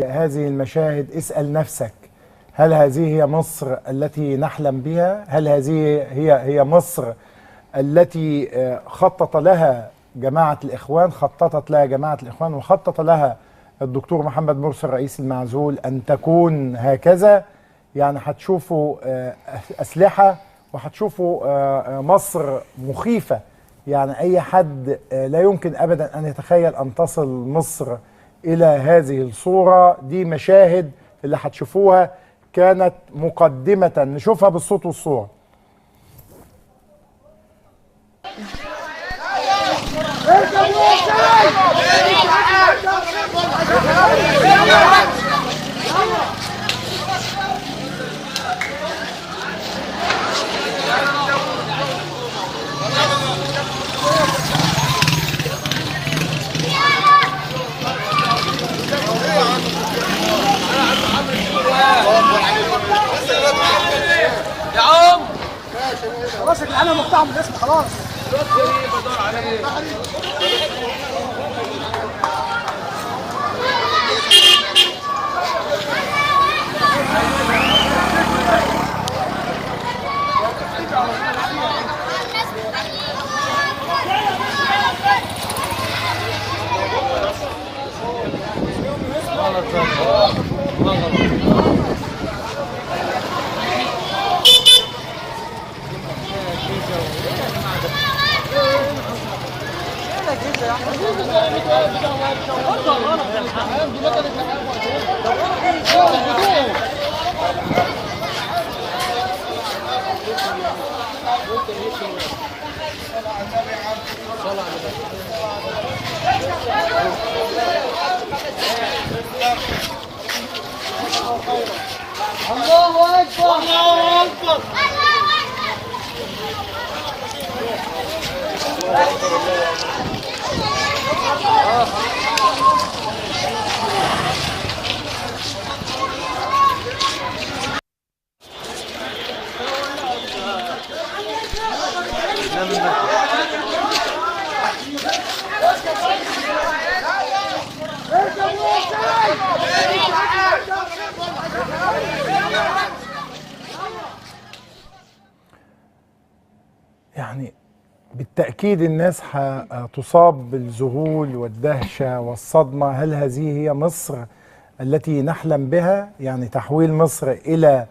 هذه المشاهد اسأل نفسك، هل هذه هي مصر التي نحلم بها؟ هل هذه هي مصر التي خطط لها جماعة الإخوان، خططت لها جماعة الإخوان وخطط لها الدكتور محمد مرسي الرئيس المعزول أن تكون هكذا؟ يعني هتشوفوا أسلحة وهتشوفوا مصر مخيفة، يعني أي حد لا يمكن أبدا أن يتخيل أن تصل مصر إلى هذه الصورة. دي مشاهد اللي هتشوفوها كانت مقدمة، نشوفها بالصوت والصورة. يا عم خلاص يا جدعان، انا مقطع من الاسم خلاص. الله اكبر، الله اكبر. يعني بالتأكيد الناس هتصاب بالذهول والدهشة والصدمة. هل هذه هي مصر التي نحلم بها؟ يعني تحويل مصر إلى